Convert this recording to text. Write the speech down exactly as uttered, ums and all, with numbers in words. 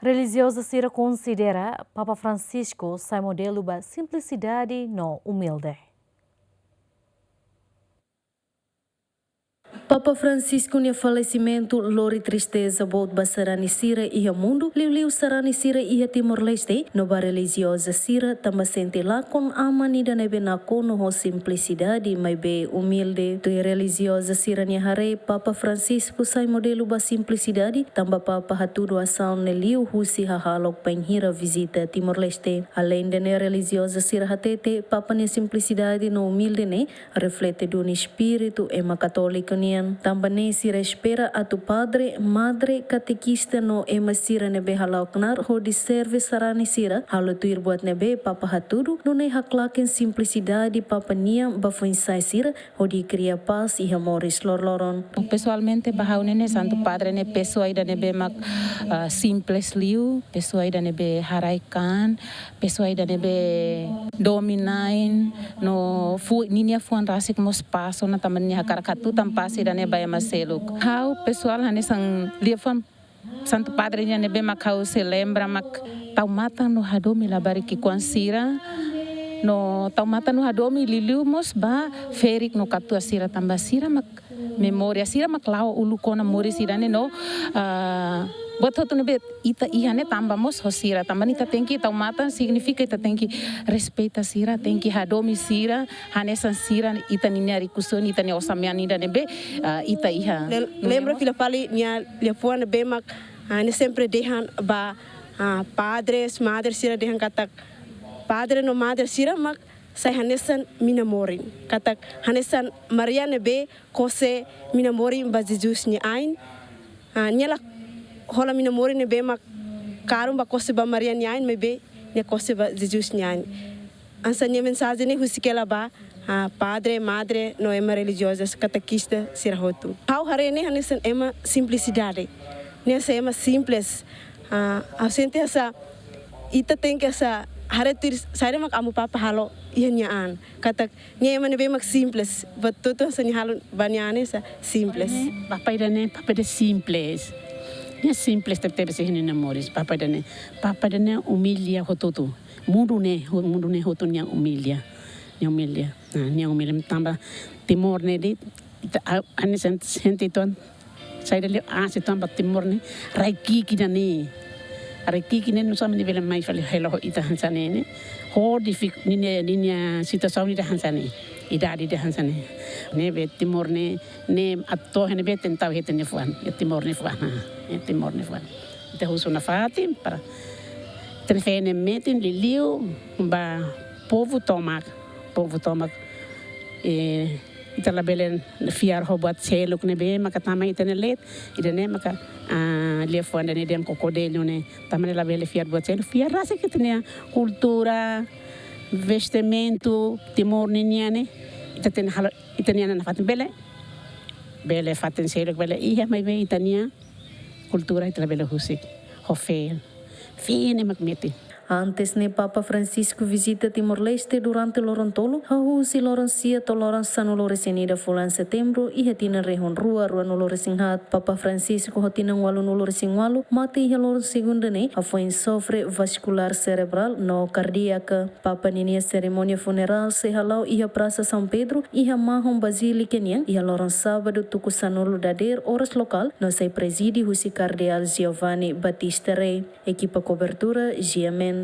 Relijioza sira konsidera Papa Francisco sai modelu ba simplisidade no umilde. Papa Francisco nia falesimentu lori tristeza boot ba sarani sira iha mundu, liuliu sarani sira iha Timor-Leste, no ba relijioza sira tanba sente lakon aman ida ne'ebé nakonu ho simplisidade, maibé umilde. Tuir relijioza sira-nia haree, Papa Francisco sai modelu ba simplisidade, tanba Papa hatudu asaun ne'e liu husi hahalok bainhira vizita Timor-Leste. Aleinde ne'e, relijioza sira hatete, Papa nia simplisidade no umilde ne'e reflete duni espíritu ema katóliku nian. Tanba ne'e sira espera atu padre, madre, katekista no ema sira ne'ebé hala'o knaar hodi serve sarani sira, halo tuir buat ne'ebé Papa hatudu, nune'e haklaken simplisidade Papa nian ba foin-sa'e sira, hodi kria pás iha moris loroloron. Pesoalmente ba ha'u ne'e, Santu Padre ne'e pesoa ida ne'ebé mak, ah, simples liu, pesoa ida ne'ebé haraik an, pesoa ida ne'ebé domin-na'in, no fu-, ninia fuan rasik mós pás ona, tanba nia hakarak hatutan pás ida-ne'e ba ema seluk. Ha'u pesoál hanesan liafuan Santu Padre nian ne'ebé mak ha'u sei lembra mak tau matan no hadomi labarik ki'ikoan sira, no tau matan no hadomi liuliu mós ba ferik no katuas sira, tanba sira mak memória, sira mak la'o uluk ona moris ida-ne'e no, ah, buat hotu ne'ebé ita iha ne'e tanba mós ho sira, tanba ne'e ita tenke tau matan, signifika ita tenke respeita sira, tenke hadomi sira, hanesan sira ita ninia rikusoin, ita-nia osan-mean ida ne'ebé, ah, ita iha. Lem-, lembra fila fali nia liafuan ne'ebé mak, ah, nia sempre dehan ba, ah, padres, madres sira dehan katak padre no madre sira mak sai hanesan mina-morin. Katak hanesan Maria ne'ebé kose mina-morin ba Jesus nia ain. Ah, nia la hola mina-morin ne'ebé mak karun ba kose ba Maria nia ain, maibé nia kose ba Jesus nia ain. Hanesan nia mensajen ne'e husik hela ba, ah, padre, madre, no ema relijioza, katekista sira hotu. Ha'u haree ne'e hanesan ema simplisidade. Ne'e hanesan ema simples. Ah, ha'u sente hanesan ita tenke hanesan haree tuir saida mak Amu Papa halo iha nia an. Katak nia ema ne'ebé mak simples. Buat hotu hanesan nia halo ba nia an ne'e hanesan simples. Papa ida-ne'e, Papa ida simples. Nia simples tebetebes iha ninia moris. Papa ida-ne'e, Papa ida-ne'e umilde hotu-hotu. Mundu ne'e, hu-, mundu ne'e hotu nia umilde. Nia umilde. Nah, nia umilde tanba Timor ne'e de'it, ita, a, hanesan sente, sente tuan. Saida liu, ah, sente tuan ba Timor ne'e, rai ki'ik ida-ne'e. Rai ki'ik ne'e nusá mak nia bele mai fali hela ho ita hanesan ne'e ne'e. Ho difik-, ninia, ninia situasaun ida hanesan ne'e. Idade ida hanesan ne'e. Ne'ebé Timor ne'e, ne'e atu to'o iha ne'ebé tenke tau hetan nia fuan. Iha Timor nia fuan, ha. Iha Timor nia fuan. Ita husu nafatin para ita-nia feen ne'e metin liuliu ba povu tomak, povu tomak. Eh, ita labele fiar ho buat seluk ne'ebé maka tama iha ita-nia leet, ida-ne'e maka, ah, liafuan ida-ne'e dehan krokodil ne'e, tama ne'e labele fiar buat seluk, fiar rasik ita-nia kultura, vestimentu, Timor ninian ne'e, ita tenke halo, ita-nian nafatin bele, bele fatin seluk bele iha, maibé ita-nia kultura ita labele husik ho feen. Feen ne'e mak metin. Antes ne'e Papa Francisco vizita Timor-Leste durante loron tolu, hahú husi loron sia to'o loron sanulu-resin-ida fulan Setembru iha tinan rihun rua ruanulu-resin-haat. Papa Francisco ho tinan ualunulu-resin-ualu mate iha loron Segunda ne'e, hafoin sofre vaskulár serebrál no kardíaka. Papa ninia serimónia funerál sei hala'o iha Prasa São Pedro, iha mahon Bazílika nian, iha loron Sábadu tuku sanulu dadeer oras lokál, no sei prezide husi Kardeál Giovanni Battista Rey. Ekipa kobertura, G M N.